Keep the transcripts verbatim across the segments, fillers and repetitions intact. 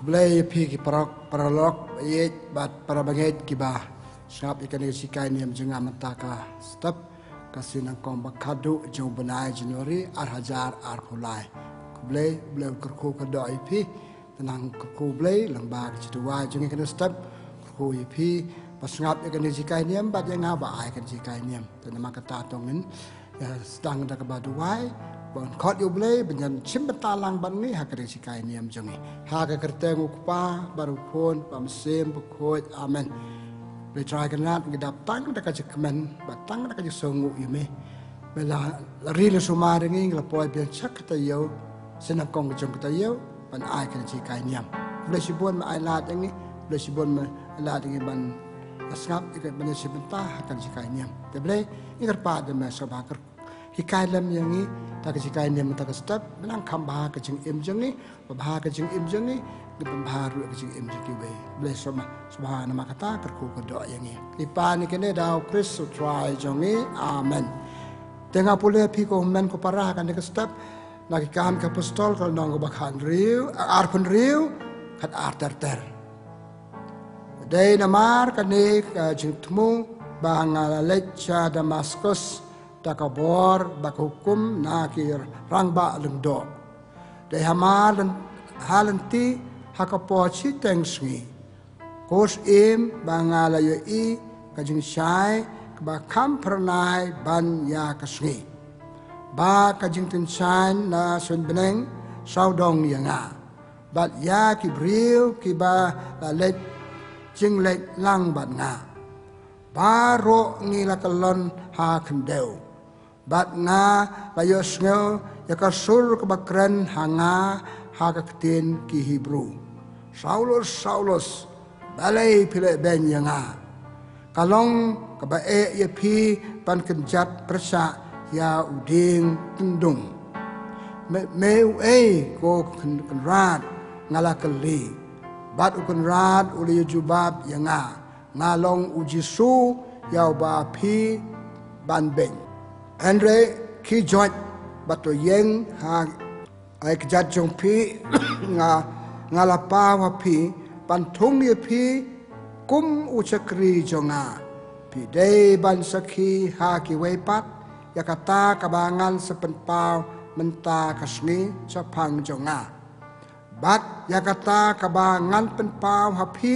Khublei ïa phi ki paralok, paralok, ïeit bad para bangeit kiba sngap ïa kane ka jinghikai niam jong nga mynta ka step, ka sngi nyngkong ba khatduh jong u bnai January ar hajar arphew lai. Khublei, Blei un kyrkhu kyrdoh ïa phi. Te nang kyrkhu Blei lyngba ka jingduwai jong ngi kane ka step. Kyrkhu ïa phi ba sngap ïa kane ka jinghikai niam bad ïa nga ba ai kane ka jinghikai niam. Te namar kata to ngin ïa sdang da kaba duwai, ba un khot ïa u Blei ban ïa shim bynta lang bad ngi ha kane ka jinghikai niam jong ngi. Ha ka kyrteng u Kpa bad u Khun bad u Mynsiem Bakhuid. Amen. Blei Trai Kynrad, ngi dap tang da ka jingkmen bad tang da ka jingsngewnguh ïa me. Me la, la ri la sumar ïa ngi, ngi la poi biang sha ka taïew, sngi nyngkong ka jong ka taïew, ban ai kane ka jinghikai niam. Khublei shibun me ai lad ïa ngi, khublei shibun me ai lad ïa ngi ban ïa sngap ïa ka, ban ïa shim bynta ha kane ka jinghikai niam. Te Blei, ngi kyrpad ïa me sngewbha kyrkhu, hikai lem ïa ngi da ka jinghikai niam mynta ka step, me nang kham bha ka jingim jong ngi, ba bha ka jingim jong ngi, ngi pynbha ruh ka jingim jong kiwei. Blei sngewbha, sngewbha namar kata kyrkhu kyrdoh ïa ngi. Ngi pan ïa kane da u Khrist u Trai jong ngi. Amen. Te nga pule ïa phi ko hynmen ko para ha kane ka step, na Ki Kam ki Apostol ka lynnong kaba khathynriew, arphew hynriew, khat ar ter ter. Dei namar kane ka jingthmu ba nga la leit sha Damaskus da ka bor bad ka hukum na ki rangbah lyngdoh. Dei hamar lyn-, ha lynti ha ka por shiteng sngi, ko Syiem, ba nga la ïohi ka jingshai kaba kham phyrnai ban ïa ka sngi, ba ka jingtynshaiñ na suiñ bneng sawdong ïa nga bad ïa ki briew kiba la leit jingleit lang bad nga. Baroh ngi la kyllon ha khyndew, bad nga la ïohsngew ïa ka sur kaba kren ha nga ha ka ktien ki Hebru: Saulus, Saulus, balei phi leh beiñ ïa nga? Ka long kaba eh ïa phi ban kynjat pyrshah ïa u dieng tyndung. Me, me uei ko Kyn-, Kynrad? Nga la kylli. Bad u Kynrad u la ïa jubab ïa nga: Nga long u Jisu ïa uba phi ban beiñ. Hynrei khie joit bad to ïeng ha, ha ki kjat jong phi, nga, nga la paw ha phi ban thung ïa phi kum u shakri jong nga. Phi dei ban sakhi ha kiwei pat ïa kata kaba ngan sa pynpaw mynta ka sngi shaphang jong nga, bad ïa kata kaba ngan pynpaw ha phi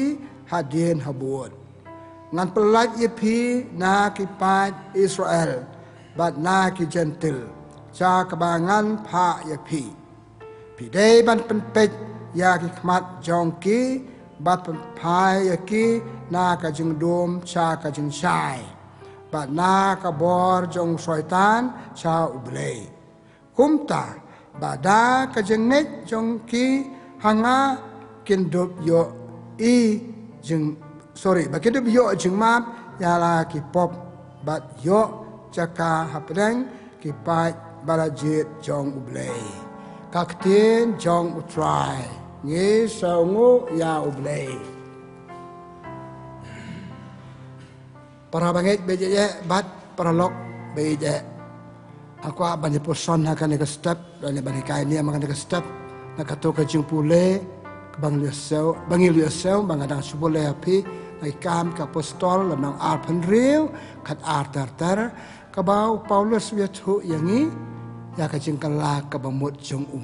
hadien habud. Ngan pyllait ïa phi na ki paid Israel bad na ki Jentil, sha kaba ngan phah ïa phi. Phi dei ban pynpeit ïa ki khmat jong ki bad pynphai ïa ki na ka jingdum sha ka jingshai, bad na ka bor jong u Soitan sha U Blei. Kumta ba da ka jingngeit jong ki ha nga kin dup ïoh i jing, sorry, ba kin dup ïoh jingmap ïa la ki pop, bad ïoh jaka hapdeng ki paid ba la jied jong U Blei. Ka ktien jong U Trai. Ngi sngewnguh ïa U Blei. Para bangeit ba ïeit bad paralok ba ïeit, nga kwah ban ïa puson ha kane ka step, lane ban hikai niam ha kane ka step na kato ka jingpule kaba ngi la ïohsngew, ba ngi la ïohsngew, ba nga dang shu pule ha phi na Ki Kam ki Apostol, lynnong arphew hynriew, khat ar ter ter, kaba u Paulus u ïathuh ïa ngi ïa ka jingkylla kaba mut jong u.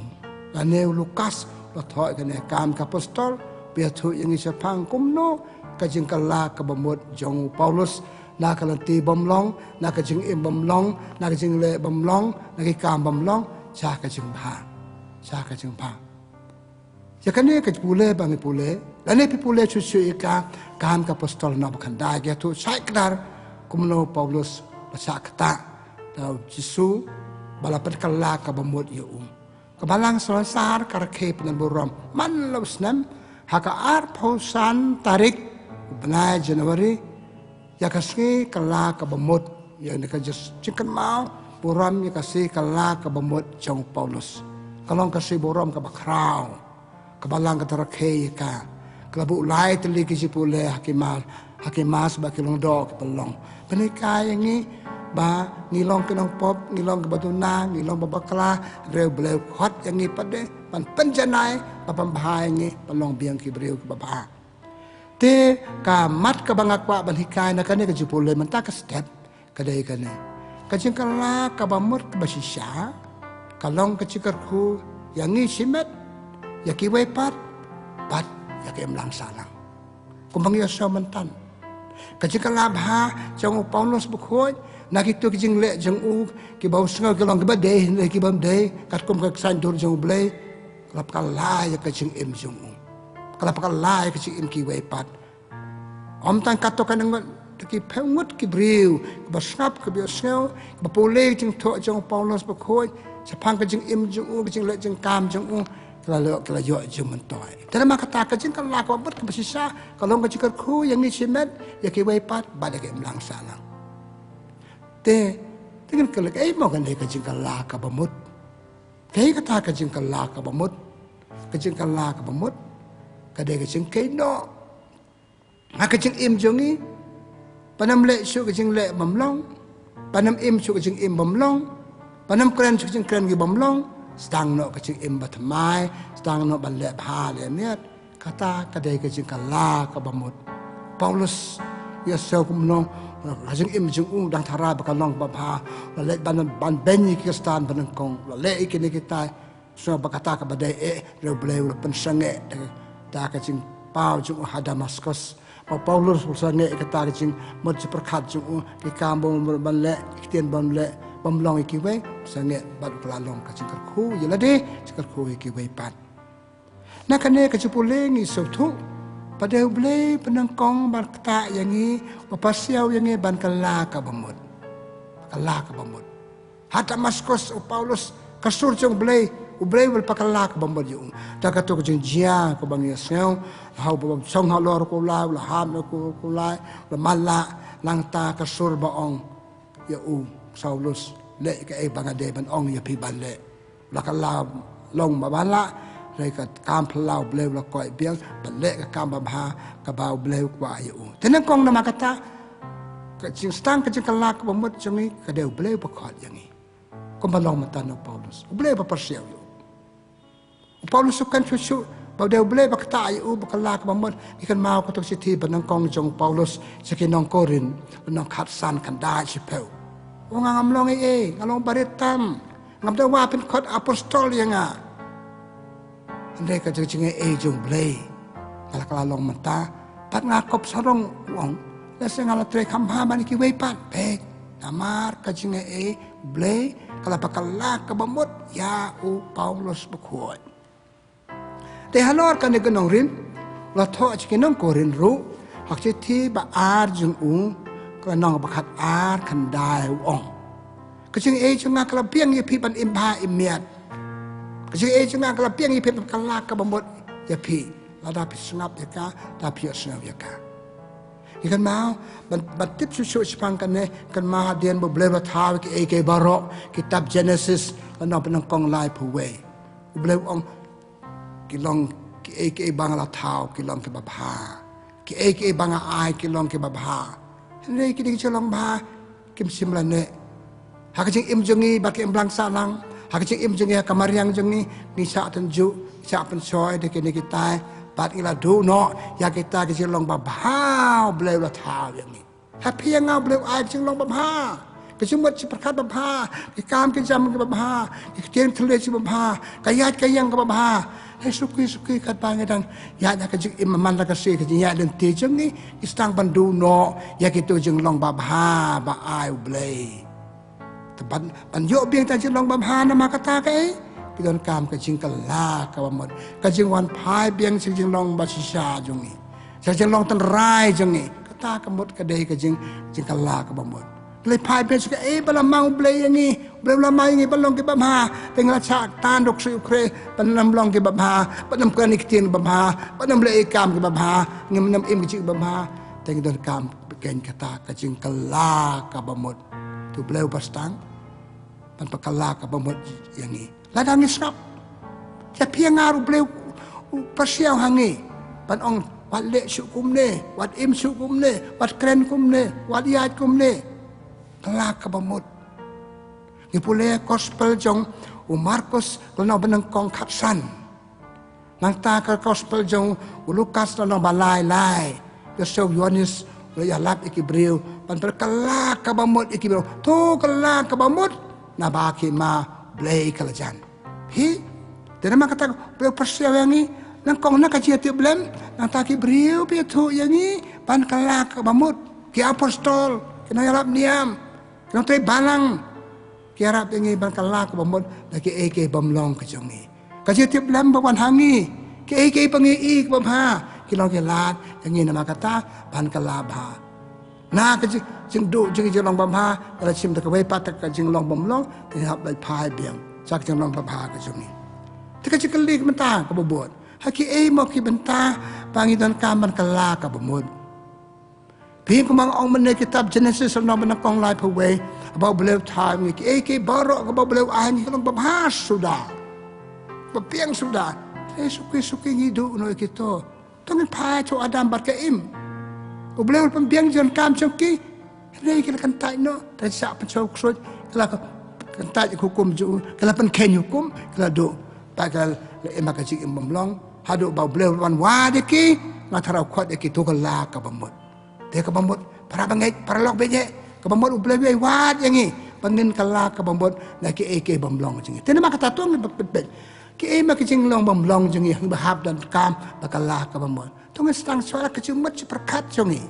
Lane u Lukas u la thoh ïa kane, Ki Kam ki Apostol u ïathuh ïa ngi shaphang kumno ka jingkylla kaba mut jong u Paulus, na ka lynti bym long, na ka jingim bym long, na ka jingleh bym long, na ki kam bym long, sha ka jingbha, sha ka jingbha. Ïa kane ka pule ba ngi pule, lane phi pule shuh shuh ïa ka Ki Kam ki Apostol lynnong ba khyndai, ka ïathuh shai kdar kumno u Paulus u la shah ktah da u Jisu ba la pynkylla kaba mut ïa u. Ka Balang Salonsar ka rakhe pynburom man la u snem, ha ka arphew san tarik u bnai January, ïa ka sngi kylla kaba mut, ïa kane ka jingkynmaw burom ïa ka sngi kylla kaba mut jong u Paulus. Ka long ka sngi burom kaba khraw. Ka Balang ka rakhe ïa ka. Ka la buh lai tylli ki jingpule ha ki ma-, ha ki mass bad ki lyngdoh kiba long. Pynhikai ïa ngi ba ngi long ki nongpop, ngi long kiba duna, ngi long ba bakla, hynrei U Blei u khot ïa ngi pat de ban pynjanai, ba pynbha ïa ngi ban long biang ki briew kiba bha. Te ka mat kaba nga kwah ban hikai na kane ka jingpule mynta ka step ka dei kane: ka jingkylla kaba mut kaba shisha ka long ka jingkyrkhu ïa ngi shimet, ïa kiwei pat, bad ïa ka imlang sahlang. Kumba ngi ïohsngew mynta, ka jingkylla bha jong u Paulus bakhuid na kito ki jingleh jong u, kiba u sngew ki long kiba dei, hynrei ki bym dei katkum ka ksaiñ dur jong U Blei, ka la kylla ïa ka jingim jong u, ka la kylla ïa ka jingim kiwei pat. Ym tang katto katne ngut, ki phew ngut ki briew kiba sngap, kiba ïohsngew, kiba pule ka jingthoh jong u Paulus bakhuid shaphang ka jingim jong u, ka jingleh jingkam jong u, ki la ïoh, ki la ïoh jingmyntoi. Te namar kata, ka jingkylla kaba mut kaba shisha ka long ka jingkyrkhu ïa ngi shimet, ïa kiwei pat, bad ïa ka imlang sahlang. Te, te ngin kylli, kaei mo kane ka jingkylla kaba mut? Kaei kata ka jingkylla kaba mut? Ka jingkylla kaba mut ka dei ka jingkynnoh ha ka jingim jong ngi, ban ym leh shuh ka jingleh bymlong, ban ym im shuh ka jingim bymlong, ban ym kren shuh ka jingkren ki bymlong, sdang noh ka jingim bathymmai, sdang noh ban leh bha leh miat. Kata ka dei ka jingkylla kaba mut. Paulus ïa shu kumno, ka jingim jong u dang tharai ba ka long babha, la leh ban, ban beiñ ïa ki Khristan banyngkong, la leh ïa kine kitai. Sngewbha kata kaba dei eh, hynrei U Blei u la pynsangeh da ka jingpaw jong u ha Damaskus. Ba Paulus u sangeh ïa kata ka jingmut jingpyrkhat jong u, ki kam bym, bym leh, ki ktien bym leh, bym long ïa kiwei, u sangeh bad u kylla long ka jingkyrkhu ïa lade, jingkyrkhu ïa kiwei pat. Na kane ka jingpule ngi sngewthuh ba dei U Blei banyngkong ba ktah ïa ngi, ba pasiaw ïa ngi ban kylla kaba mut. Kylla kaba mut. Ha Damaskus u Paulus, ka sur jong U Blei, U Blei u la pynkylla kaba mut ïa u. Da kato ka jingjia kaba ngi ïohsngew, ha uba bym shong halor u kulai, u la hap na u kulai, u la matlah, nangta ka sur ba ong ïa u, Saulus, leh kaei ba nga dei ban ong ïa phi ban leh. U la kylla long ba matlah, hynrei ka kam phylla U Blei u la koit biang, ban leh ka kam babha kaba U Blei u kwah ïa u. Te nyngkong namar kata, ka jingsdang ka jingkylla kaba mut jong ngi, ka dei U Blei uba khot ïa ngi. Kumba long mynta na u Paulus. U Blei uba pyrshah ïa u. U Paulus u kren shuh shuh ba dei U Blei ba ktah ïa u, ba kylla kaba mut. Ngi kynmaw katto ka shithi banyngkong jong u Paulus sha ki nong Korinth, lynnong khatsan, khyndai, shiphew. U ong, ngam long ei ei, nga long barit tam. Ngam dei ba phin khot apostol ïa nga. Hynrei ka jingaiei jong U Blei nga la kylla long mynta, bad nga kop sarong, u ong. Lehse nga la trei kham bha ban ïa kiwei pat, peit. Namar ka jingaiei U Blei ka la pynkylla kaba mut ïa u Paulus bakhuid. Te halor kane ka nongrim, la thoh sha ki nong Korinth ruh, ha ka shithi ba ar jong u, ka lynnong ba khatar, khyndai, u ong: Ka jingaiei jong nga ka la biang ïa phi ban im bha im miat. Ka jingaiei jong nga ka la biang ïa phi ban kylla kaba mut ïa phi. Lada phi sngap ïa ka, lada phi ïohsngew ïa ka. Ngi kynmaw, ban, ban tip shuh shuh shaphang kane, kynmaw hadien ba U Blei u la thaw ïa kiei kiei baroh, kitab Genesis, lynnong banyngkong, laiphew wei. U Blei u ong, ki long kiei kiei ba nga la thaw, ki long kiba bha. Kiei kiei ba nga ai, ki long kiba bha. Hynrei kine ki jinglong bha kim shym la neh. Ha ka jingim jong ngi bad ka imlang sahlang, ha ka jingim jong ngi, ha ka mariang jong ngi, ngi shah tynjuh, shah pynshoi da kine kitai, bad ngi la duh noh ïa kita ki jinglong babha U Blei u la thaw ïa ngi. Ha phi ïa nga U Blei u ai ka jinglong babha, ka jingmut jingpyrkhat babha, ki kam ki jam ki babha, ki ktien thylliej ki babha, ka ïaid ka ïeng ka babha. Hei, suki suki katba ngi dang ïaid ha ka jingim man la ka sngi, ka jingïaid lynti jong ngi, ngi sdang ban duh noh ïa kito jinglong babha ba ai U Blei. Te ban, ban ïoh biang ïa ka jinglong babha namar kata kaei? Phi donkam ka jingkylla kaba mut, ka jingwan phai biang sha ka jinglong ba shisha jong ngi, sha ka jinglong tynrai jong ngi. Kata ka mut ka dei ka jing, jingkylla kaba mut. Leit phai biang sha kaei ba la mang U Blei ïa ngi. U Blei u la mang ïa ngi ban long kiba bha. Te ngi la shah tan da u ksuid u khriat ban ym long kiba bha, ban ym kren ïa ki ktien babha, ban ym leh ïa ki kam kiba bha, ngim nym im ki jingim babha. Te ngi donkam pyrkhat kata ka jingkylla kaba mut. Te U Blei uba sdang ban pynkylla kaba mut ïa ngi. Lada ngi sngap, ïa phi ïa nga ruh U Blei u, u pyrshah ha ngi ban ong, wat leh shuh kumne, wat im shuh kumne, wat kren kumne, wat ïaid kumne. Kylla kaba mut. Ngi pule gospel jong u Markus, ka lynnong banyngkong khatsan. Nangta ka gospel jong u Lukas, lynnong ba lai lai. Ka shu Ïoannis, u la ïalap ïa ki briew ban pynkylla kaba mut ïa ki briew. To kylla kaba mut, naba ki ma Blei ka la jan. Hi, te namar kata briew pyrshah ïa ngi, nyngkong na ka jingïatiplem, nangta ki briew pyrshah ïa ngi ban kylla kaba mut. Ki apostol, ki nongïalap niam, ki nongtrei balang, ki ïarap ïa ngi ban kylla kaba mut na kiei kiei bym long ka jong ngi. Ka jingïatiplem ba wan ha ngi, kiei kiei ba ngi i kaba bha, ki long ki lad ïa ngi namar kata ban kylla bha. Na ka jing, jingduh jong ngi jinglong bymha, ka la shim da kawei pat ka jinglong bymlong, te hap ban phai biang sha ka jinglong bymha ka jong ngi. Te ka jingkylli ka mynta kaba bud, ha kiei mo ki bynta ba ngi donkam ban kylla kaba mut? Phi, kumba nga ong mynne, kitab Genesis lynnong banyngkong laiphew wei, ba U Blei u thaw ïa ngi, kiei kiei baroh kaba U Blei u ai ngi ki long babha suda, babiang suda. Te suki suki ngi duh noh ïa kito. To ngin phai sha u Adam bad ka Im. U Blei u la pynbiang jingdonkam jong ki. Hynrei ki la kyntait noh, te sha pynshoi ksuid, ki la kyntait ïa ka hukum jong u, ki la pynkheiñ hukum, ki la duh. Bad ki la im ha ka jingim bymlong. Haduh ba U Blei u la wan wad ïa ki, nga tharai u khot ïa ki, to kylla kaba mut. Te kaba mut, para bangeit, para lok bangeit, kaba mut U Blei u ai wad ïa ngi ba ngin kylla kaba mut na kiei kiei bymlong jong ngi. Te namar kata to ngin peit peit kiei ma ki jinglong bymlong jong ngi, ngi ba hap donkam ba kylla kaba mut. To ngin sdang shuwa ka jingmut jingpyrkhat jong ngi.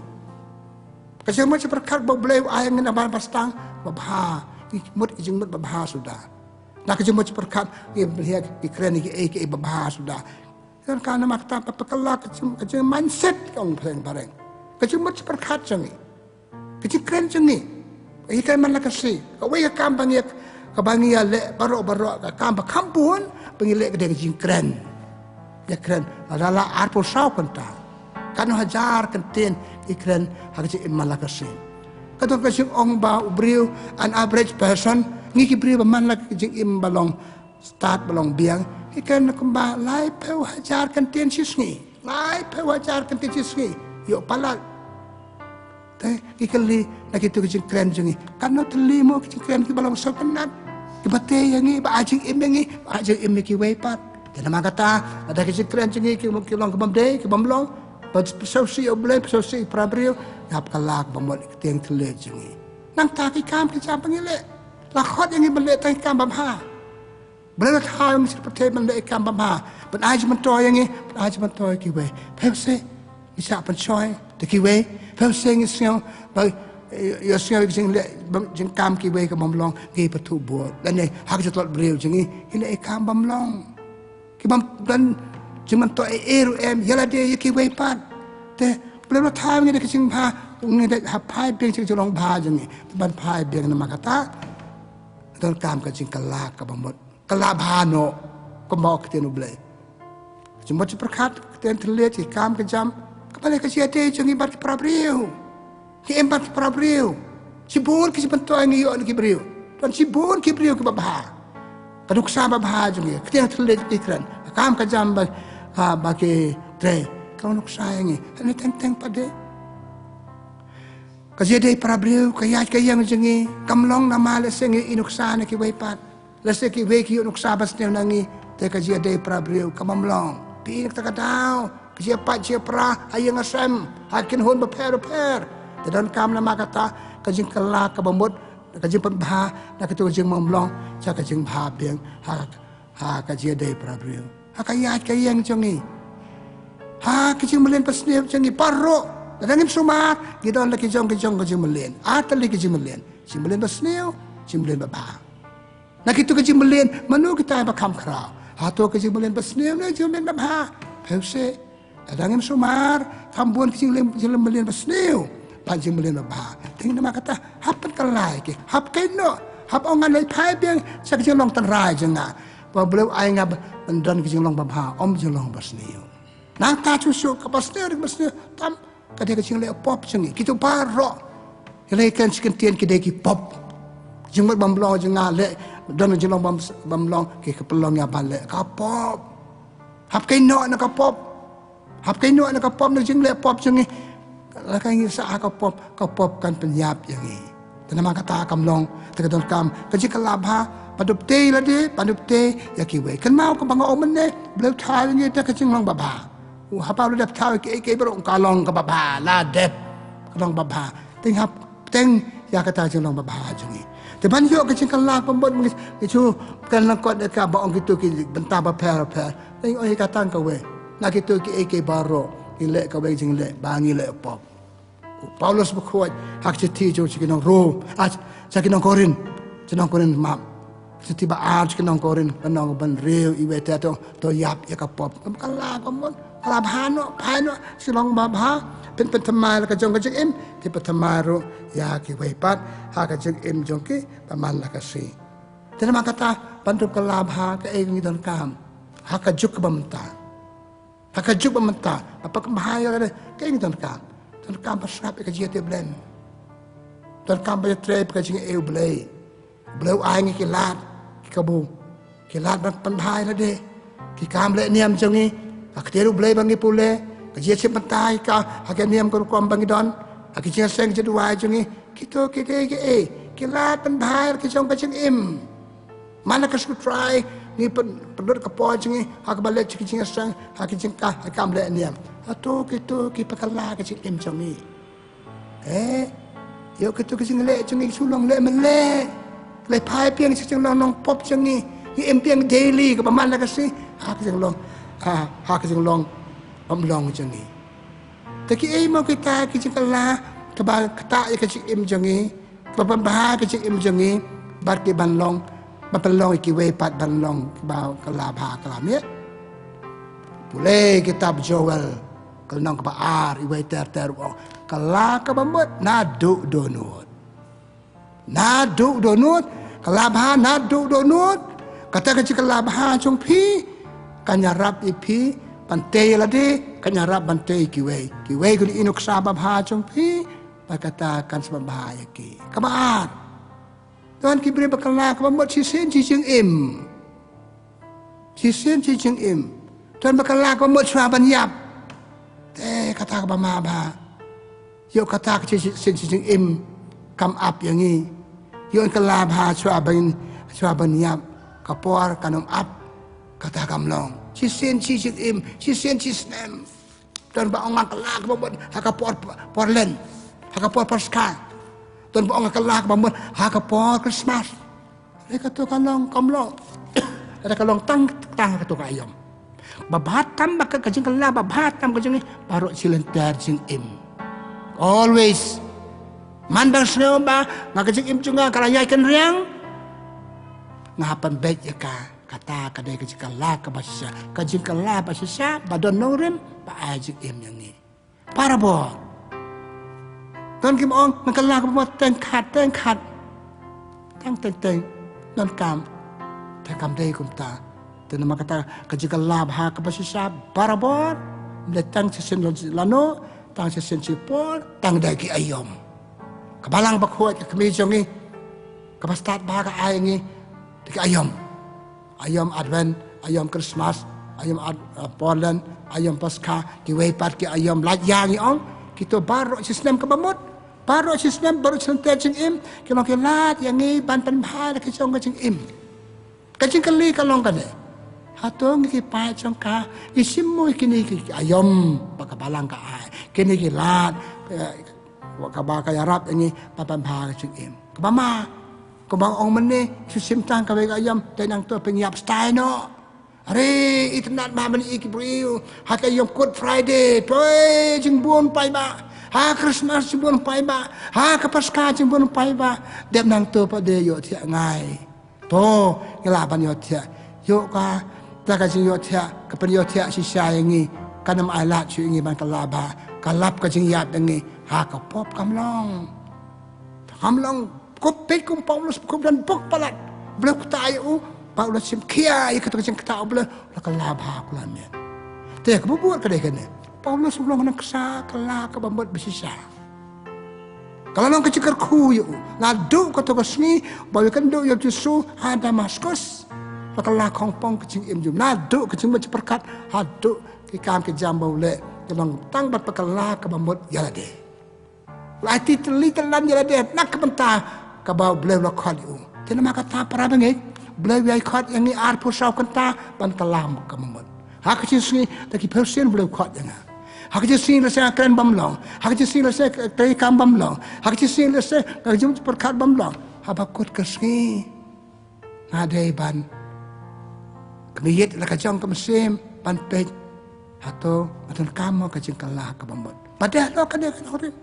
Ka jingmut jingpyrkhat ba U Blei u ai ngi na ban ba sdang babha, ngi mut ka jingmut babha suda. Na ka jingmut jingpyrkhat ngi ba leh, ngi kren ïa kiei kiei babha suda. Kan ka namar kata ba pynkylla ka jing, ka jingmindset, ka ong pyrshah bareng. Ka jingmut jingpyrkhat jong ngi, ka jingkren jong ngi. Ïa ka man la ka sngi, kawei ka kam ba ngi, kaba ngi ïaleh baroh baroh, ka kam ba kham bun ba ngi leh ka dei ka jingkren. Ïakren, lada la arphew saw kynta, katno hajar kyntien ngi kren ha ka jingim man la ka sngi. Ka don ka jingong ba u briew, an average person, ngi ki briew ba man la ka jingim ba long stad ba long biang, ngi kren kumba laiphew hajar kyntien shi sngi. Laiphew hajar kyntien shi sngi. Ïoh palat. Te ngi kylli na kito ki jingkren jong ngi, katno tylli mo ki jingkren kiba long sngewtynnat, kiba tei ïa ngi, ba ai jingim ïa ngi, ba ai jingim ïa kiwei pat. Te namar kata, lada ki jingkren jong ngi ki, ki long ki bym dei, ki bym long, ba pynshoi ïa U Blei, pynshoi ïa para briew, ngi hap kylla kaba mut ïa ka ktien thylliej jong ngi. Nangta ki kam ki jam ba ngi leh, la khot ïa ngi ban leh tang ki kam babha. Blei la thaw ïa ngi sha pyrthei ban leh ki kam babha, ban ai jingmyntoi ïa ngi, ban ai jingmyntoi ïa kiwei. Phi, ngi shah pynshoi da kiwei. Phi, ngi sngew ba, eh, ïohsngew ïa ka jingleh, ba jingkam kiwei ka bym long, ngi pathuh bud. Lane ha ka jingtlot briew jong ngi, ngi leh ki kam bym long. Ki bym don jingmyntoi ei ei ruh em, ïa lade ïa kiwei pat. Te Blei la thaw ïa ngi da ka jingbha, ngi dei hap phai biang sha ka jinglong bha jong ngi. Ban phai biang namar kata, donkam ka jingkylla kaba mut. Kylla bha noh, kumba ong ka ktien U Blei. Ka jingmut jingpyrkhat, ka ktien thylliej, ki kam ki jam, kaba leh ka jingïadei jong ngi bad ki para briew. Ngi im bad ki para briew. Shibun ki jingmyntoi ngi ïoh na ki briew. Don shibun ki briew kiba bha. Ka nuksa babha jong ngi, ka ktien thylliej ki kren, ka kam ka jam ba, ha, ba ki trei, ka nuksa ïa ngi. Hangne teng teng pat de. Ka jingïadei para briew, ka ïaid ka ïeng jong ngi kam long namar lehse ngi ïoh nuksa na kiwei pat. Lehse kiwei ki ïoh nuksa ba sniew na ngi, te ka jingïadei para briew kam long. Phi, na kata ka daw, ka jingïapait jingïapra ha ïing ha sem, ha ki kynhun bapher bapher, te donkam namar kata ka jingkylla kaba mut, ka jingpynbha na kito ka jingbymlong sha ka jingbha biang ha, ha ka jingïadei para briew. Ha ka ïaid ka ïeng jong ngi, ha ka jingmlien basniew jong ngi baroh. Lada ngim sumar, ngi don la ki jong ki jong ka jingmlien. Ar tylli ka jingmlien. Jingmlien basniew, jingmlien babha. Na kito ka jingmlien, mano kita ba kham khraw? Hato ka jingmlien basniew ne jingmlien babha? Phi, lada ngim sumar, kham bun ka jingmlien, jingmlien basniew bad jingmlien babha. Te namar kata, hap pynkylla ïa ki, hap kynnoh, hap ong ngan leit phai biang sha ka jinglong tynrai jong nga, ba U Blei u ai nga ban don ka jinglong babha, ym jinglong basniew. Nangta shuh shuh kaba sniew, kaba sniew tam, ka dei ka jingleh pop jong ngi. Kito baroh, ïa lei kren shi kyntien, ki dei ki pop. Jingmut bymlong jong nga leh, don jinglong bym, bymlong, ki, ka pynlong ïa ba leh ka pop. Hap kynnoh na ka pop. Hap kynnoh na ka pop, na jingleh pop jong ngi. Lada ngi sah ha ka pop, ka pop kan pynïap ïa ngi. Namar kata kam long, te ka donkam ka jingkylla bha, ban dup tei lade, ban dup tei ïa kiwei. Kynmaw kumba nga ong mynne, Blei u thaw ïa ngi da ka jinglong babha. U haba u la dep thaw ïa kiei kiei baroh, ka long kaba bha, la dep, ka long babha. Te hap teng ïa kata jinglong babha jong ngi. Te ban ïoh ka jingkylla kaba mut, ngi shu kren lyngkot ïa kaba ong kito ki bynta bapher bapher. Te ngi ong ïa ka tang kawei na kito kiei kiei baroh, ngi leh kawei ka jingleh ba ngi leh pop. U Paulus bakhuid ha ka shithi jong sha ki nong Rom, ah, sha ki nong Korinth, sha nong Korinth map. Shithi ba ar sha ki nong Korinth, ka nong ban riew iwei te to, to ïap ïa ka pop. Kam kylla ka mut, kylla bha noh, bha noh, shu long babha, phin pynthymmai la ka jong ka jingim, te pynthymmai ruh ïa kiwei pat ha ka jingim jong ki ba man la ka sngi. Te namar kata ban dup kylla bha kaei ngi donkam ha ka juk kaba mynta. Ha ka juk ba mynta, ha ka pyrkhat ïa lade, kaei ngi donkam? Donkam ban sngap ïa ka jingïathuh Blei. Donkam ban ïatrei bad ka jingaiei U Blei. U Blei u ai ngi ki lad, ki kabu, ki lad ban pynbha ïa lade, ki kam leh niam jong ngi, ka ktien U Blei ba ngi pule, ka jingïasyllok mynta ïa ka, ha ka niam ka rukom ba ngi don, ha ki jingïaseng jingduwai jong ngi, kito kiei kiei, ki lad pynbha ïa ki jong ka jingim. Man la ka sngi Trai ngi pyn, pynlut ka por jong ngi ha kaba leh ki jingïaseng, ha ki jingkah, ha ki kam leh niam. Hato kito ki pynkylla ka jingim jong ngi? Eh, ïoh kito ki jingleh jong ngi shu long leh mynleh. Leh phai biang sha ka jinglong nongpop jong ngi. Ngi im biang daily kaba man la ka sngi ha ka jinglong, ha, ha ka jinglong bym long jong ngi. Te kiei mo kita ki jingkylla kiba ktah ïa ka jingim jong ngi, kiba pynbha ka jingim jong ngi, bad ki ban long, ban pynlong ïa kiwei pat ban long kiba kylla bha kylla miat. Pule kitab Joel, ka lynnong kaba ar, iwei ter ter u ong, kylla kaba mut naduh dohnud. Naduh dohnud, kylla bha naduh dohnud. Kata ka jingkylla bha jong phi kan ïarap ïa phi ban tei ïa lade, kan ïarap ban tei ïa kiwei. Kiwei kin ïoh nuksa babha jong phi, bad kata kan sa pynbha ïa ki. Kaba ar, don ki briew ba kylla kaba mut shisien shi jingim. Shisien shi jingim. Don ba kylla kaba mut shuwa ban ïap. Te kata kaba ma bha. Ïoh kata ka shisien shi jingim kam ap ïa ngi. Ïoh kylla bha shuwa ban, shuwa ban ïap. Ka por kan ym ap. Kata kam long. Shisien shi jingim, shisien shi snem. Don ba ong nga kylla kaba mut ha ka por, por Lent, ha ka por Paskha. Don ba ong nga kylla kaba mut ha ka por Christmas. Hynrei kato ka long, kam long. Hynrei ka long tang, tang kato ka aïom. Babha tam ba ka, ka jingkylla babha tam ka jong ngi baroh shi lynter jingim. Always. Man ba sngew ba nga ka jingim jong nga ka la ïai kynriang, nga hap ban beit ïa ka. Kata ka dei ka jingkylla kaba shisha. Ka jingkylla ba shisha ba don nongrim ba ai jingim ïa ngi. Barabor. Don kim ong, ngan kylla kaba mut teng khat, teng khat. Tang teng teng. Donkam. Te kam dei kumta. Te namar kata ka jingkylla bha kaba shisha barabor. Ym dei tang shisien lano, tang shisien shipor, tang da ki aïom. Ka Balang Bakhuid, ka kmie jong ngi, kaba stad bha ka ai ngi da ki aïom. Aïom Advent, aïom Christmas, aïom Ad-, uh, Portland, aïom Paskha, kiwei pat ki aïom lait ïa ngi ong, kito baroh shi snem kaba mut, baroh shi snem, baroh shi lynter jingim, ki long ki lad ïa ngi ban pynbha da ki jong ka jingim. Ka jingkylli ka long kane. Hato ngi ki paid jong ka, ngi shim mo ïa kine ki aïom ba ka Balang ka ai, kine ki lad, eh, kaba ka ïarap ïa ngi ban pynbha ka jingim. Kaba ma, kaba ong mynne, shu shim tang kawei ka aïom, te nangto pynïap stai noh. Are, itynnad ma mynne ki briew, ha ka aïom Good Friday, poi jingbun paidbah. Ha Christmas jingbun paidbah. Ha ka Paskha jingbun paidbah. Dep nangto pat de ïohthiah ngai. To, ngi lah ban ïohthiah. Ïoh ka, ta ka jingïohthiah, ka pynïohthiah shisha ïa ngi, kan ym ailad shuh ïa ngi ban kylla bha, ka lap ka jingïap ïa ngi, ha ka pop kam long. Kam long, kup peit kum Paulus, kup don bok palat. Blei u ktah ïa u, Paulus shim khia ïa kata ka jingktah U Blei, la kylla bha kylla miat. Te ka bubur ka dei kane. Paulus u long nongksa kylla kaba mut ba shisha. Ka la long ka jingkyrkhu ïa u. Naduh kato ka sngi ba u ïakynduh ïa u Jisu ha Damaskus. La ka la khongpong ka jingim jong u. Naduh ka jingmut jingpyrkhat haduh ki kam ki jam ba u leh, ka long tang bad ba ka la kaba mut ïa lade. La aiti tylli tyllan ïa lade na ka bynta kaba U Blei u la khot ïa u. Te namar kata para bangeit, U Blei u ïai khot ïa ngi arphew saw kynta ban kylla ka bamut. Ha ka jingsngi da ki phew sien U Blei u khot ïa nga. Ha ka jingsngi lehse nga kren bymlong. Ha ka jingsngi lehse ka treikam bymlong. Ha ka jingsngi lehse ka jingpyrkhat bymlong. Haba kut ka sngi nga dei ban kyndiat la ka jong ka mynsiem ban peit hato nga donkam mo ka jingkylla ka bamut. Bad dei halor kane ka nongrim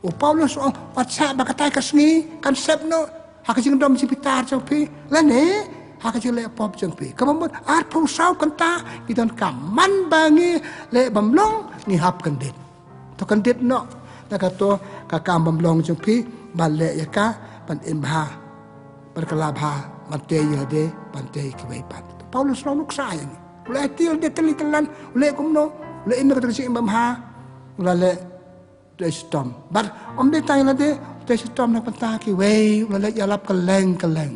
u Paulus u ong, wat shah ba katai ka sngi kan sep noh ha ka jingdom jingbitar jong phi lane ha ka jingleh pop jong phi. Ka bamut arphew saw kynta ngi donkam, man ba ngi leh bymlong ngi hap kyndit. To kyndit noh na kato ka kam bymlong jong phi, ban leh ïa ka, ban im bha, ban kylla bha, ban tei ïa lade, ban tei kiwei pat. Paulus u nuksa ïa ngi. U la ïaid lade tylli tyllan, u leh kumno, u la im ïa kato ka jingim bymha, u la leh, u la shitom. Bad ym dei tang ïa lade, u la shitom na ka bynta kiwei, u la leh ïalap kylleng kylleng.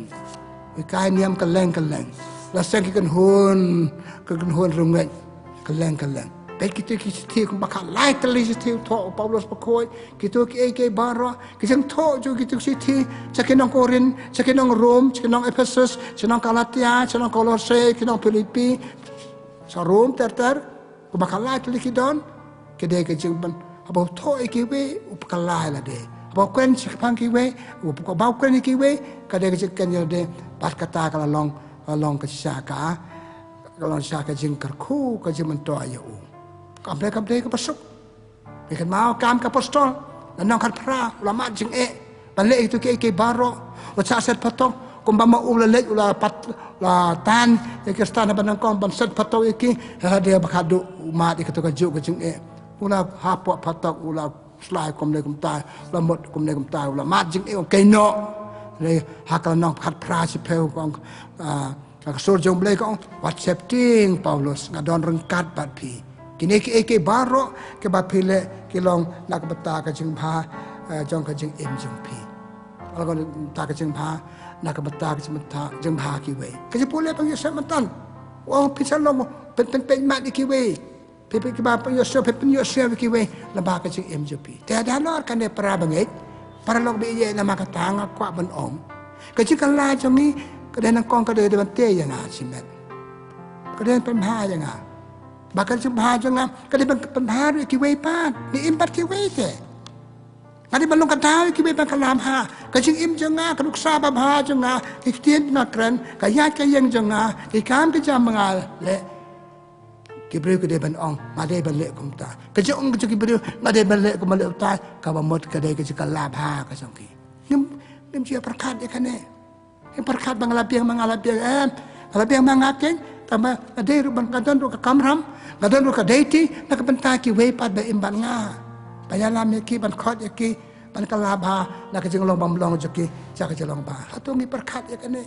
U hikai niam kylleng kylleng. La seng ki kynhun, ki kynhun rungeit kylleng kylleng. Peit kito ki shithi kumba khatlai tylli shithi u thoh u Paulus bakhuid, kito kiei kiei baroh, ki jingthoh jong kito ki shithi sha ki nong Korinth, sha ki nong Rom, sha ki nong Ephesus, sha ki nong Galatia, sha ki nong Kolose, ki nong Philippi, sha Rom ter ter. Kumba khatlai tylli ki don, ki dei ka jingban, haba u thoh ïa kiwei u pynkylla ïa lade. Haba u kren shaphang kiwei, u pynkylla, haba u kren ïa kiwei, ka dei ka jingkren ïa lade, bad kata ka la long, ka la long ka shisha ka, ka la long shisha ka jingkyrkhu, ka jingmyntoi ïa u. Kam dei, kam dei kaba suk. Phi kynmaw Kam ki Apostol, lynnong khatphra, u la mad jingeh ban leh ïa kito kiei kiei baroh, u la shah set phatok, kumba ma u la leit, u la pat, u la tan ïa ki Khristan haba nyngkong ban set phatok ïa ki, ha, dei ba khadduh u mad ïa kato kajuh ka jingeh. U la hapoh phatok, u la slai kumne kumtai, u la mut kumne kumtai, u la mad jingeh, u kynnoh. Lei ha ka lynnong khatphra shiphew ka ong, ah, ka sur jong U Blei ka ong, wat sheptieng Paulus, nga don ryngkat bad phi. Kine kiei kiei baroh kiba phi leh ki long na ka bynta ka jingbha, eh, jong ka jingim jong phi. Ka long na ka bynta ka jingbha, na ka bynta ka jingbha, jingbha kiwei. Ka jingpule ba ngi sngap mynta. U ong phin sa long, phin, phin, phin mad ïa kiwei. Phi, phi kiba pynïohsngew, phi pynïohsngew ïa kiwei lyngba ka jingim jong phi. Te da halor kane para bangeit, para lok ba ïeit, namar kata nga kwah ban ong, ka jingkylla jong ngi ka dei nyngkong, ka dei ban tei ïa nga shimet. Ka dei ban pynbha ïa nga. Ba ka jingbha jong nga ka dei ban pynbha ruh ïa kiwei pat. Ngi im bad kiwei te. Nga dei ban long ka daw ïa kiwei ban kylla bha. Ka jingim jong nga, ka nuksa babha jong nga, ki ktien ba nga kren, ka ïaid ka ïeng jong nga, ki kam ki jam ba nga leh. Ki briew ki dei ban ong, nga dei ban leh kumta. Ka jingong ka jong ki briew, nga dei ban leh kumba leh utai, kaba mut ka dei ka jingkylla bha ka jong ki. Ngim, ngim ju ïa pyrkhat ïa kane. Ngim pyrkhat ba nga la biang, ba nga la biang, em, nga la biang ma nga keiñ, tangba nga dei ruh ban, nga don ruh ka kamram, nga don ruh ka duty na ka bynta kiwei pat ba im bad nga. Ban ïalam ïa ki, ban khot ïa ki, ban kylla bha na ka jinglong bymlong jong ki sha ka jinglong bha. Hato ngi pyrkhat ïa kane?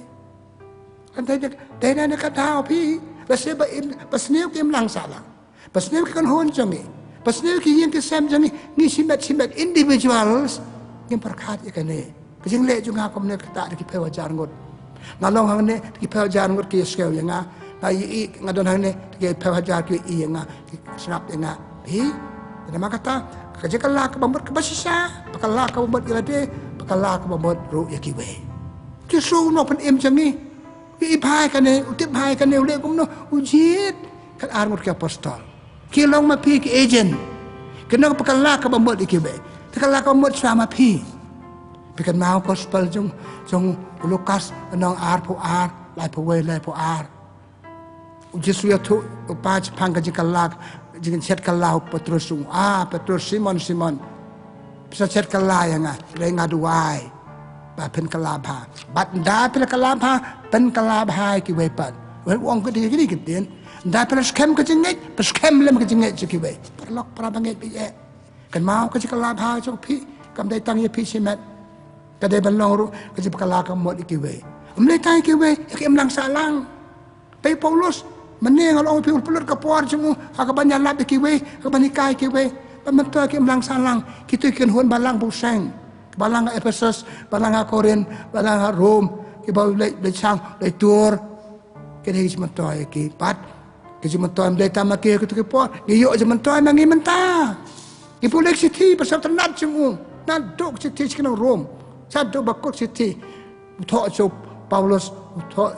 Kan dei, dei na ka daw phi, lehse ba im, ba sniew ki imlang sahlang, ba sniew ki kynhun jong ngi, ba sniew ki ïing ki sem jong ngi, ngi shimet shimet individuals, ngim pyrkhat ïa kane. Ka jingleh jong nga kumne kata da ki phew hajar ngut. Nga long hangne da ki phew hajar ngut ki ïasngew ïa nga. Nga ïohi nga don hangne da ki phew hajar ki ïohi ïa nga, ki sngap ïa nga. Phi, namar kata ka jingkylla kaba mut kaba shisha, ba kylla kaba mut ïa lade, ba kylla kaba mut ruh ïa kiwei. Jisu u nongpynim jong ngi, u ïohi bha ïa kane, u tip bha ïa kane, u leh kumno? U jied kat ar ngut ki apostol. Ki long ma phi ki agent. Ki nong ba kylla kaba mut ïa kiwei. Te kylla kaba mut shuwa ma phi. Phi kynmaw gospel jong, jong u Lukas, lynnong arphew ar, laiphew wei, laiphew ar. U Jisu u ïathuh, u pat shaphang ka jingkylla, jingshet kylla u Petrus, u ong, ah, Petrus, Simon, Simon, phi sa shet kylla ïa nga, hynrei nga duwai ba phin kylla bha. Bad ynda phi la kylla bha, phin kylla bha ïa kiwei pat. Wan u ong ka dei, ka dei ka ktien. Ynda phi la skhem ka jingngeit, phin skhem lem ka jingngeit jong kiwei. Paralok, para bangeit ba ïeit, kynmaw ka jingkylla bha jong phi kam dei tang ïa phi shimet. Ka dei ban long ruh ka jingkylla kaba mut ïa kiwei. Ym dei tang ïa kiwei, ïa ki imlang sahlang. Peit Paulus, mynne nga la ong ïa phi, u la pynlut ka por jong u ha kaban ïalap ïa kiwei, ha kaban hikai ïa kiwei. Bad mynta ki imlang sahlang, kito ki kynhun balang ba u seng, balang ha Ephesus, balang ha Korinth, balang ha Rom, kiba u leit, leit shang, leit tour. Ki dei ki jingmyntoi ïa ki. Bad ki jingmyntoi ym dei tang ma ki ha kito ki por, ngi ïoh jingmyntoi ma ngi mynta. Ngi pule ki shithi, ba sngewtynnat jong u, naduh ki shithi sha ki nong Rom. Sha u bakut shithi u thoh sha u Paulus, u thoh,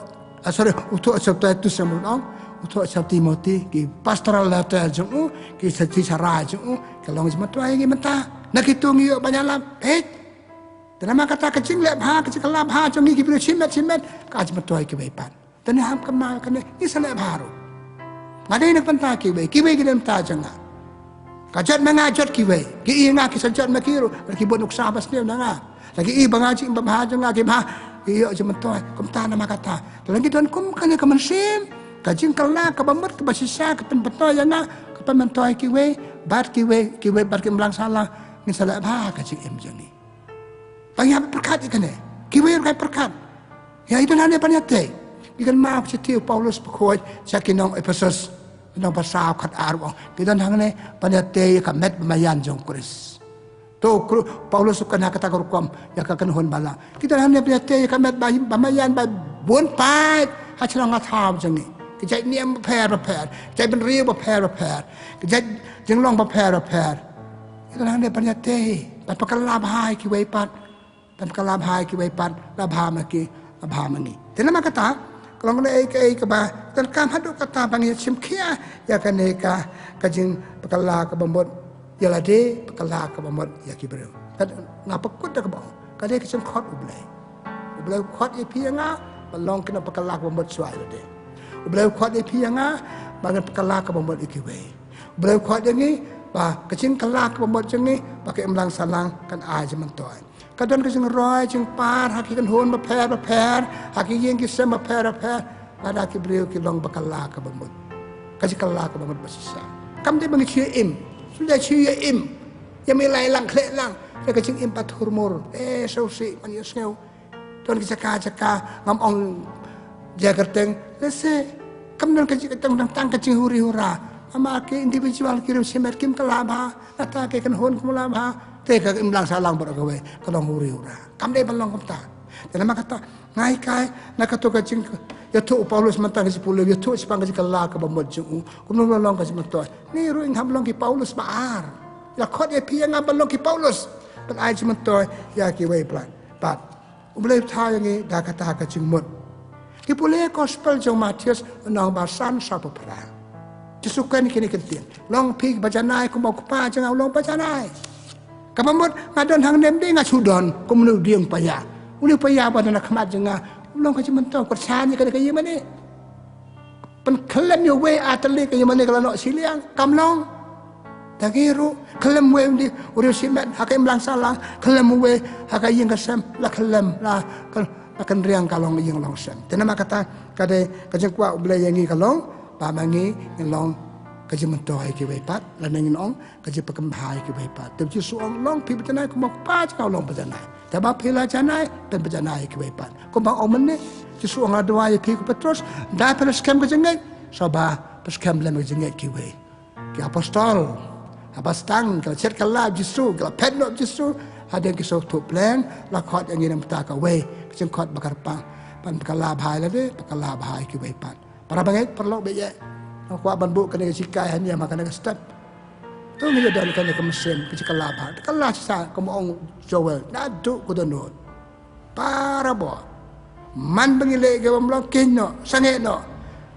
ah, sorry, u thoh sha u Titus, sha u nong, u thoh sha u Timothy, ki pastoral letter jong u, ki shithi sharai jong u, ka long jingmyntoi ïa ngi mynta. Na kito ngi ïoh ban ïalap, eh. Te namar kata ka jingleh bha, ka jingkylla bha jong ngi ki briew shimet shimet, ka jingmyntoi ïa kiwei pat. Te ngi hap kynmaw kane, ngi sa leh bha ruh. Nga dei na ka bynta kiwei, kiwei ki dei na ka bynta jong nga. Ka jot ma nga jot kiwei. Ki i nga ki sa jot ma ki ruh, la ki bud nuksa ba sniew na nga. La ki i ba nga jingim ba bha jong nga ki bha, ki ïoh jingmyntoi. Kumta namar kata, te lada ngi don kum kane ka mynsiem, ka jingkylla kaba mut kaba shisha ka pynmyntoi ïa nga, ka pynmyntoi kiwei, bad kiwei, kiwei bad ki imlang sahlang, ngin sa leh bha ka jingim jong ngi. Ba ngi hap pyrkhat ïa kane. Kiwei ruh ki pyrkhat. Ïa, i don hangne ban ïatei. Ngi kynmaw ka shithi u Paulus bakhuid sha ki nong Ephesus, nong ba saw khat ar, u ong, ngi don hangne ban ïatei ïa ka met ba maïan jong u Khrist. To, Kru-, Paulus u kynha kata ka rukom ïa ka kynhun balang. Ngi don hangne ban ïatei ïa ka met ba, ba maïan ba bun paid ha shnong ha thaw jong ngi. Ki jait niam bapher bapher, ki jait bynriew bapher bapher, ki jait jinglong bapher bapher. Ngi don hangne ban ïatei, ban pynkylla bha ïa kiwei pat. Ban pynkylla bha ïa kiwei pat, la bha ma ki, la bha ma ngi. Te namar kata, ka long kaei kaei kaba donkam haduh katta ba ngi shim khia ïa kane ka, ka jingpynkylla kaba mut ïa lade, pynkylla kaba mut ïa ki briew. Ka, nga pynkut da kaba ong, ka dei ka jingkhot U Blei. U Blei u khot ïa phi ïa nga ban long ki nongpynkylla kaba mut shuwa ïa lade. U Blei u khot ïa phi ïa nga ba ngin pynkylla kaba mut ïa kiwei. U Blei u khot ïa ngi ba ka jingkylla kaba mut jong ngi, ba ka imlang sahlang kan ai jingmyntoi. Ka don ka jingroi jingpar ha ki kynhun bapher bapher, ha ki ïing ki sem bapher bapher, lada ki briew ki long ba kylla kaba mut. Ka jingkylla kaba mut ba shisha. Kam dei ba ngi shu im, shu dei shu im, ïa me lai lang khleh lang, ïa ka jingim ba thurmur, eh, sngewsih, man ïohsngew. Don ki jaka jaka, ngam ong jaka kyrteng, lehse kam don ka jing, tang, tang, tang ka jinghuri hura. Namar ki individual ki riew shimet kim kylla bha, nangta ki kynhun kim kylla bha, te ka imlang sahlang baroh kawei ka long huri hura. Kam dei ban long kumta. Te namar kata nga hikai na kato ka jing, ïathuh u Paulus mynta ka jingpule, ïathuh shaphang ka jingkylla kaba mut jong u, kumno la long ka jingmyntoi. Ngi ruh ngin hap long ki Paulus ba ar. La khot ïa phi ïa nga ban long ki Paulus ban ai jingmyntoi ïa kiwei pat. Bad U Blei u thaw ïa ngi da kata ka jingmut. Ngi pule Gospel jong u Mathaios, lynnong ba san, saw phew phra. Jisu kren kine ki ktien, long phi ba janai kumba u Kpa jong nga u long ba janai. Kaba mut nga don hangne, ym dei nga shu don kum une u dieng paia. Une u paia ba don ha khmat jong nga u long ka jingmyntoi, kyrsan ïa kane ka ïingmane. Pynkhlem ïa uwei artylli ka ïingmane ka la noh shiliang, kam long. Te ngi ruh khlem uwei u dei u riew shimet ha ka imlang sahlang, khlem uwei ha ka ïing ka sem, la khlem, la ka, la kynriang ka long ïing long sem. Te namar kata ka dei ka jingkwah U Blei ïa ngi ka long ba ma ngi ngin long ka jingmyntoi ïa kiwei pat, lane ngin ong ka jingpynkhlaiñ ïa kiwei pat. Te Jisu ong, long phi ba janai kumba u Kpa jong nga u long ba janai. Te ba phi la janai, phin ba janai ïa kiwei pat. Kumba ong mynne, Jisu ong, nga duwai ïa phi ko Petros, ym dei ba phin skhem ka jingngeit, shuwa ba phin skhem lem ka jingngeit kiwei. Ki apostol haba sdang ki la shet kylla ïa u Jisu, ki la phet noh ïa u Jisu, hadien ki sngewthuh pleng, la khot ïa ngi na ka bynta kawei ka jingkhot ba kyrpang, ban pynkylla bha ïa lade, pynkylla bha ïa kiwei pat. Para bangeit, paralok baieit, nga kwah ban buh kane ka jinghikai hangne ha kane ka step. To ngin ïa don kane ka mynsiem ka jingkylla bha, kylla shisha, kumba ong u Joel, naduh ka dohnud. Para bor, man ba ngi leh ka bym long, kynnoh, sangeh noh.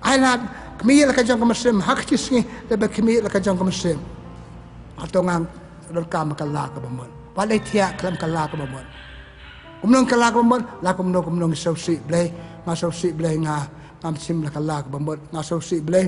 Ai lad khmih la ka jong ka mynsiem ha ka shi sngi, lada khmih la ka jong ka mynsiem. Hato ngan donkam kylla kaba mut? Wat leh thiah khlem kylla kaba mut. Kumno kylla kaba mut? La kumno kumno ngi sngewsih Blei, nga sngewsih Blei, nga ngam shym la kylla kaba mut, nga sngewsih Blei.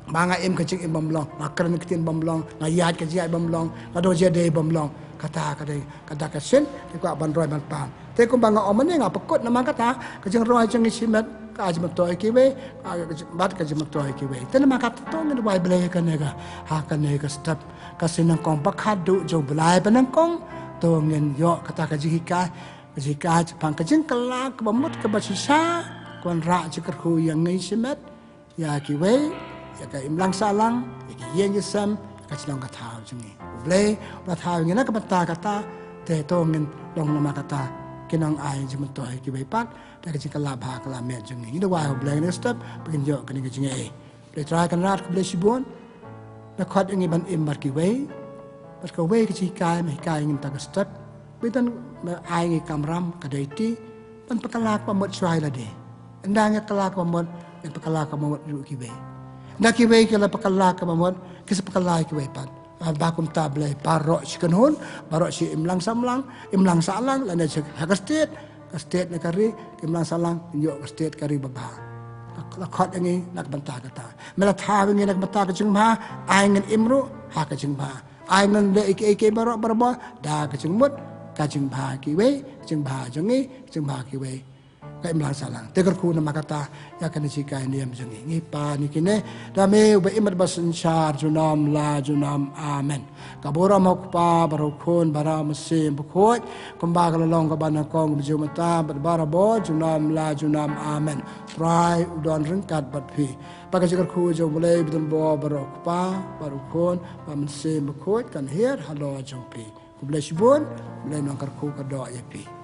Ba nga im ka jingim bym long, nga kren ktien bym long, nga ïaid ka jingïaid bym long, nga don jingïadei bym long. Kata ka dei, kata ka shin ngi kwah ban roi ban pan. Te kumba nga ong mynne, nga pynkut namar kata ka jingroi jong ngi shimet ka ai jingmyntoi ïa kiwei, ka, ka jing, bad ka jingmyntoi ïa kiwei. Te namar kata to ngin duwai Blei ha kane ka, ha kane ka step. Ka sien nyngkong ba khadduh jong u blei ba nyngkong, to ngin ïoh kata ka jinghikai, ka jinghikai shaphang ka jingkylla kaba mut kaba shisha, ka wanrah jingkyrkhu ïa ngi shimet, ïa kiwei, ïa ka imlang sahlang, ïa ki ïing ki sem, ïa ka shnong ka thaw jong ngi. U Blei u la thaw ïa ngi na ka bynta kata, te to ngin long namar kata ki nongai jingmyntoi ïa kiwei pat, da ka jingkylla bha kylla miat jong ngi. Ngi duwai U Blei ha kane ka step ba ngin ïoh kane ka jingaiei. Blei Trai Kynrad, khublei shibun ba me khot ïa ngi ban im bad kiwei, bad kawei ka jinghikai me hikai ïa ngi mynta ka step. Bad tang ba ai ngi kamram ka dei ti ban pynkylla ka bamut shuwa ïa lade. Ynda ngi kylla ka bamut, ngi pynkylla ka bamut ruh kiwei. Ynda kiwei ki la pynkylla ka bamut, ki sa pynkylla ïa kiwei pat. Ah, ba kumta Blei, baroh shi kynhun, baroh shi imlang samlang, imlang sahlang, lane shi ha ka state, ka state ne ka ri, imlang sahlang, ïoh ka state ka ri babha. La khot ïa ngi na ka bynta kata. Me la thaw ïa ngi na ka bynta ka jingbha, ai ngin im ruh ha ka jingbha. Ai ngin leh ïa kiei kiei baroh barabor da ka jingmut, ka jingbha kiwei, ka jingbha jong ngi, ka jingbha kiwei. Ka imlang sahlang. Te kyrkhu namar kata ïa kane shi kai niam jong ngi. Ngi pan ïa kine da me uba im bad ba synshar junom la junom. Amen. Ka burom ha u Kpa bad ha u Khun bad ha u Mynsiem Bakhuid, kumba ka la long kaba nyngkong, kumjuh mynta bad barabor, junom la junom. Amen. Trai u don ryngkat bad phi. Ba ka jingkyrkhu jong U Blei ba don bor bad u Kpa bad u Khun bad u Mynsiem Bakhuid kan hiar halor jong phi. Khublei shibun, U Blei un nang kyrkhu kyrdoh ïa phi.